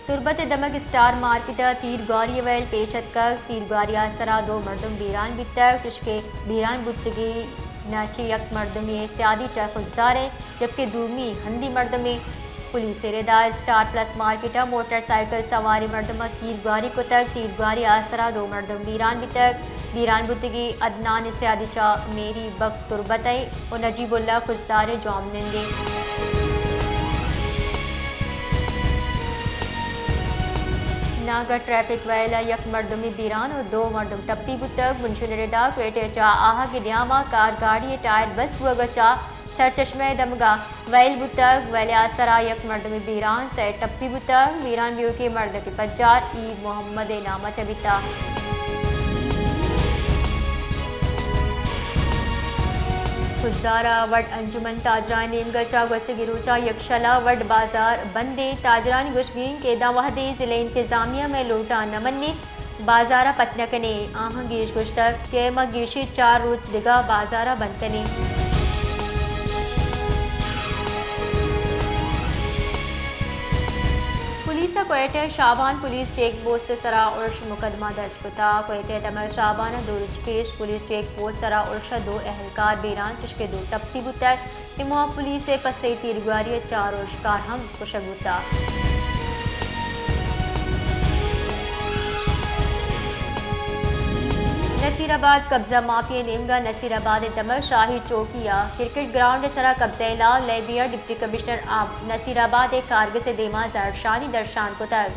تربت ءِ دمگ star market ءَ تیر گواری ءِ ویل پیش اتکگ۔ تیر گواری ءِ سرا دو مردم بیران بیتگ، چشکہ بیران بوتگی نہ چہ یک مردمے ءِ سیادی چہ خضدار ءَ، جبکہ دومی ہندی مردمے۔ پولیس ءِ ردا اسٹار پلس مارکیٹ ءَ موٹر سائیکل سواریں مردم ءَ تیر گواری کتگ۔ تیر گواری ءِ سرا دو مردم بیران بیتگ۔ بیران بوتگی عدنان ءِ سیادی چہ میری بگ تربت ءَ و نجیب اللہ خضدار ءِ جوانندے۔ ناگہ ٹریفک ویل ءَ یک مردمے بیران و دو مردم ٹپی بوتگ۔ بنشون ءِ ردا کوئٹہ ءَ چہ آہگ ءِ نیام ءَ کار گاڑی ءِ ٹائر بست بوگ ءَ چہ سرچشمہ ءِ دمگ ءَ ویل بوتگ۔ ویل ءِ سرا یک مردمے بیران، سئے ٹپی بوتگ۔ بیران بیوکیں مردک ءِ پجار عید محمد ءِ نام ءَ چہ بیتگ۔ خضدار ءَ وڈ انجمن تاجرانی نیمگ ءَ چہ گوستگیں روچ ءَ یکشل ءَ وڈ بازار بند اِنت۔ تاجرانی گوشگ اِنت کہ داں وہدے ضلع انتظامیہ مئے لوٹ ءَ نہ منیت، بازار ءَ پچ نہ کنیں۔ آہاں گیش گوشتگ کہ ما گیشیں چار روچ دگہ بازار ءَ بند کنیں۔ پولیس ءَ کوئٹہ ءِ شابان پولیس چیک پوسٹ ءِ سرا ارش مقدمہ درج کتگ۔ کوئٹہ ءِ دمگ شابان ءَ دو روچ پیش پولیس چیک پوسٹ ءِ سرا ارش ءَ دو اہلکار بیران چشکہ دو ٹپی بوتگ۔ اے موہ ءَ پولیس ءِ پسے تیرگواری ءَ چار ارشکار ہم کشگ بوتگ۔ نصیر آباد قبضہ مافیا ءِ نیمگ ءَ۔ نصیر آباد ءِ دمگ شاہی چوکی ءَ کرکٹ گراؤنڈ ءِ سرا قبضہ ءِ لاپ لیبی ءَ ڈپٹی کمشنر آب-، نصیر آباد ءِ کارگس ءِ دیما زہرشانی درشان کتگ۔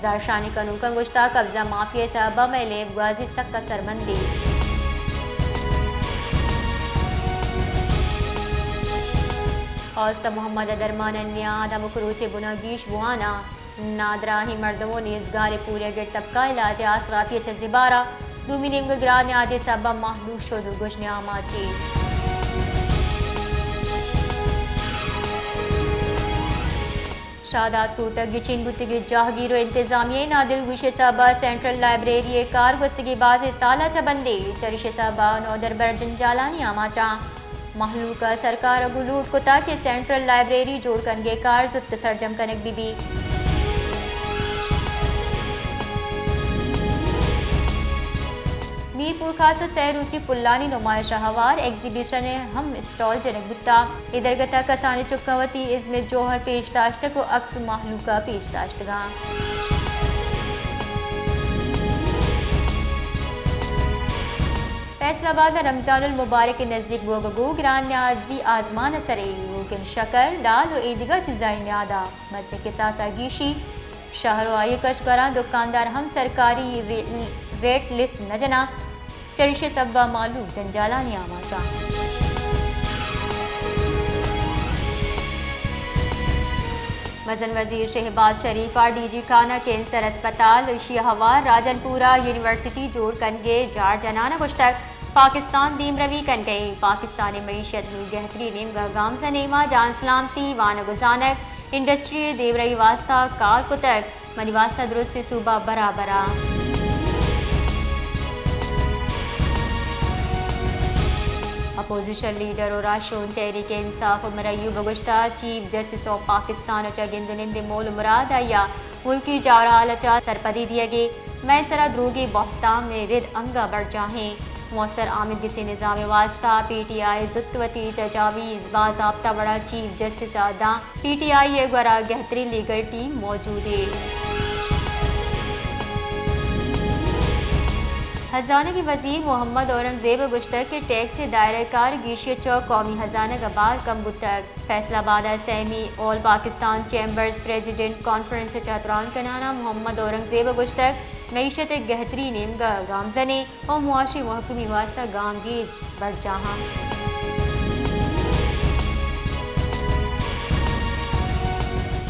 زہرشانی کنوکاں گوشتگ، قبضہ مافیا ءِ سبب ءَ مئے لیب گوازی سک اثرمند اِنت۔ اوست محمد ءِ درمان ءِ نیاد ہمک روچ ءَ بنا گیش بوان اَنت۔ نادراہیں مردم و نیزگار ءِ پوریں گٹ طبقہ علاج ءِ آسراتی ءَ چہ زبہر اَنت۔ دومی نیمگ ءَ گران نیادے سبب ءَ مہلوک شد و گژن ءِ آماچ اِنت۔ شہداد کوتک گچین بوتگیں جاہگیر و انتظامیہ ءِ نادلگوشی ءِ سبب ءَ سینٹرل لائبریری ءِ کار گوستگیں بازیں سال ءَ چہ بندے، چریشی ءِ سبب ءَ نودربر جنجالانی آماچ اَنت۔ مہلوک ءَ سرکار ءَ گوں لوٹ کتگ کہ سینٹرل لائبریری جوڑ کنگ ءِ کار زوت سرجم کنگ بہ بیت۔ میرپورخاص ءَ سئے روچی پلانی نمائش ءَ ہوار ایگزیبیشن ءِ ہم اسٹال جنگ بوتگ۔ اے درگت ءَ کسانیں چکاں وتی ازم ءِ جوہر پیش داشتگ و عکس مہلوک ءَ پیش داشتگ اَنت۔ فیصل آباد ءَ رمضان المبارک ءِ نزیک بوگ ءَ گوں گران نیادی آزمان ءِ سر ءَ روگن شکر، دال و ایدگہ چیزانی نیاد ءَ مزنیں کساس ءَ گیشی۔ شہر و آئی ءِ کشگاراں دکاندار ہم سرکاری رے-، ریٹ لسٹ نہ جناں، چریشی ءِ سبب ءَ مہلوک جنجالانی آماچ اَنت۔ مزن وزیر شہباز شریف ءَ ڈی جی خان ءَ کینسر اسپتال، ایشی ءَ ہوار راجن پور ءَ یونیورسٹی جوڑ کنگ ءِ جار جنان ءَ گوشتگ، پاکستان دیمروی کنگ ءَ اِنت، پاکستان ءِ معیشت نوں گہتری ءِ نیمگ ءَ گامزن اِنت، ما جان سلامتی، وانگ و زانگ، انڈسٹری ءِ دیمروی ءِ واستہ کار کتگ، منی واستہ درستیں صوبہ برابر اَنت۔ اپوزیشن لیڈر و راہشون تحریک انصاف عمر ایوب ءَ گوشتگ، چیف جسٹس آف پاکستان ءَ چہ گند و نند ءِ مول و مراد آئی ءَ ملکی جارحال ءَ چہ سرپدی دیگ ءَ، مئے سرا دروگی بہتام ءِ رد انگہ برجاہ اِنت۔ موثر آمدگسیں نظام ءِ واستہ پی ٹی آئی ءَ زوت وتی تجاویز بازاپتہ وڑا چیف جسٹس ءَ داں۔ پی ٹی آئی ءِ گورا گہتریں لیگل ٹیم موجود اِنت۔ ہزانگ ءِ وزیر محمد اورنگزیب ءَ گوشتگ کہ ٹیکس ءِ دائرہ کار گیشی ءَ چہ قومی ہزانگ ءَ بار کم بوتگ۔ فیصل آباد ءَ سیمی آل پاکستان چیمبرز پریزیڈنٹ کانفرنس ءَ چہ تران کنان ءَ محمد اورنگزیب ءَ گوشتگ، معیشت ءِ گہتری ءِ نیمگ ءَ گامزن اِنت و معاشی محکمی ءِ واستہ گامگیج برجاہ اَنت۔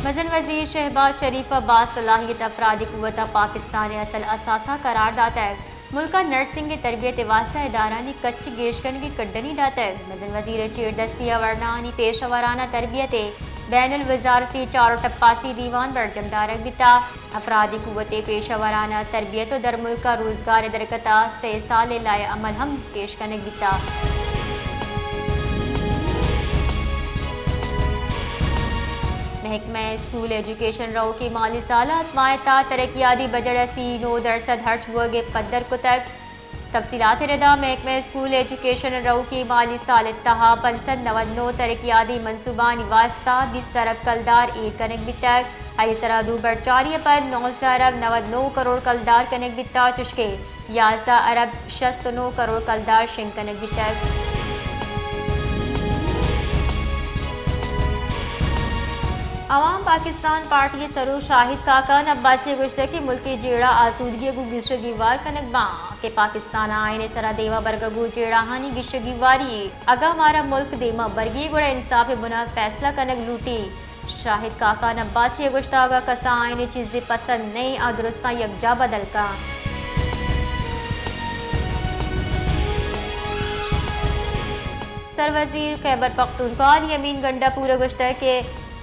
مزن وزیر شہباز شریف ءَ باصلاحیت افرادی قوت ءَ پاکستان ءِ اصل اثاثہ قرار داتگ۔ ملک ءَ نرسنگ ءِ تربیت ءِ واستہ ادارھانی کچ گیش کنگ ءِ کڈنی داتگ۔ مزن وزیر ءِ چیردستی ءَ ورناہانی پیشہ ورانہ تربیت ءِ بین الوزارتی چار و ٹپاسی دیوان برجم دارگ بیتگ۔ افرادی قوت ءِ پیشہ ورانہ تربیت و درملک ءَ روزگار ءِ درکت ءَ سئے سال ءِ لائحہ عمل ہم پیش کنگ بیتگ۔ محکمہ اسکول ایجوکیشن رؤکیں مالی سال ء اتماہ ء تہا ترقیاتی بجٹ ء سی نو درسد ہرچ بوگ ء پدر کتگ۔ تفصیلات ء ردا محکمہ اسکول ایجوکیشن ء رؤکیں مالی سال ء تہا پنچ سد نود نو ترقیاتی منصوبانی واستہ بیست ارب کلدار ایر کنگ بیتگ۔ آئی ء سرا دو برچانی ء پد نو سد ارب نود نو کروڑ کلدار کنگ بیتگ، چشکہ یازدہ ارب شست و نو کروڑ کلدار شنگ کنگ بیتگ۔ عوام پاکستان پارٹی ء سروک شاہد خاقان عباسی ء گوشتگ کہ ملک ء جیڑہ آسودگی ء گوں گیش ء گیوار کنگ باں کہ پاکستان ء آئین ء سرا دیما برگ ء گوں جیڑہانی گیش ء گیواری، اگاں مارا ملک دیما برگی گڑا انصاف ء بنا فیصلہ کنگ لوٹی۔ شاہد خاقان عباسی ء گوشتگ، اگاں کسا آئین ء چیزے پسند نئیں، آ درستاں یکجا بدل کن۔ سروزیر خیبر پختونخوا علی امین گنڈا پور ء گوشتگ کہ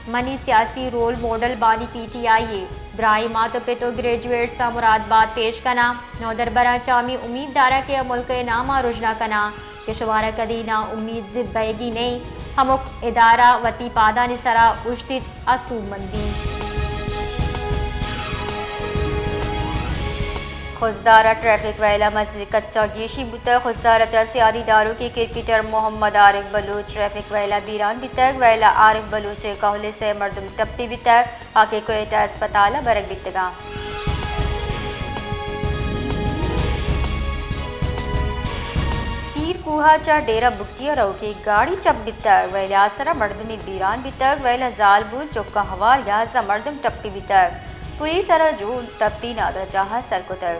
منی سیاسی رول ماڈل بانی پی ٹی آئی ء درائیں مات و پت و گریجویٹس ء مراد بات پیش کناں۔ نودربراں چہ ہمے امید داراں کہ آ ملک ء نام ء رژنا کناں کہ شمارا کدی نا امید زبہگی نئیں، ہمک ادارہ وتی پادانی سرا اوشتیت ء سوبمندی۔ خضدار ء ٹریفک ویلا مزید کچا گیشی بوتگ۔ خضدار ء چہ سیادی داروکیں کرکٹر محمد عارف بلوچ ٹریفک ویلا بیران بیتگ۔ ویلا عارف بلوچ ء کہول ء سئے مردم ٹپی بیتگ۔ آ کہ کوئٹہ اسپتال ء برگ بیتگاں۔ پیر کوہ ء چہ ڈیرہ بگٹی ء روکیں گاڑی چپ بیتگ، ویلے آ سرا مردمے بیران بیتگ، ویلے زالبول چکاں ہوار یازدہ مردم ٹپی بیتگ۔ پولیس ء را جوڑ ٹپی نادراہ جاہ ء سر کتگ۔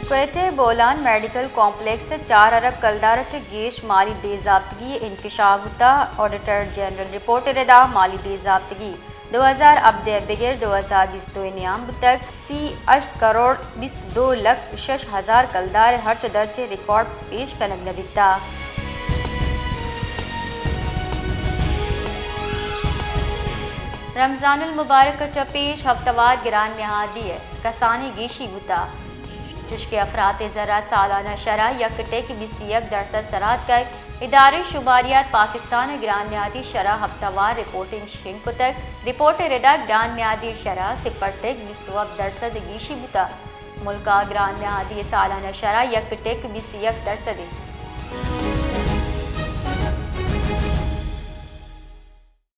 کوئٹہ ء بولان میڈیکل کمپلیکس ء چار ارب کلدار ء چہ گیش مالی بے ضابطگی انکشاف بوتگ۔ آڈیٹر جنرل رپورٹ ء ردا مالی بے ضابطگی دو ہزار ہبدہ ء بگر دو ہزار بیست ء نیام بوتگ، سی ہشت کروڑ بیست دو لکھ شش ہزار کلدار ء ہرچ درچ ء ریکارڈ پیش کنگ نہ بیتگ۔ رمضان المبارک ء چہ پیش ہفتہ وار گران نہادی ء کسانیں گیشی بوتگ۔ چشکہ افراط ء زر ء سالانہ شرح یک ٹک بیست یک درسد سراتکگ۔ ادارہ شماریات پاکستان ء گران نہادی شرح ہفتہ وار رپورٹنگ شنگ کتگ۔ رپورٹ ء ردا گران نہادی شرح صفر ٹک بیست و ہفت درسد ء گیشی بوتگ۔ ملک ء گران نہادی سالانہ شرح یک ٹک بیست یک درسد انت۔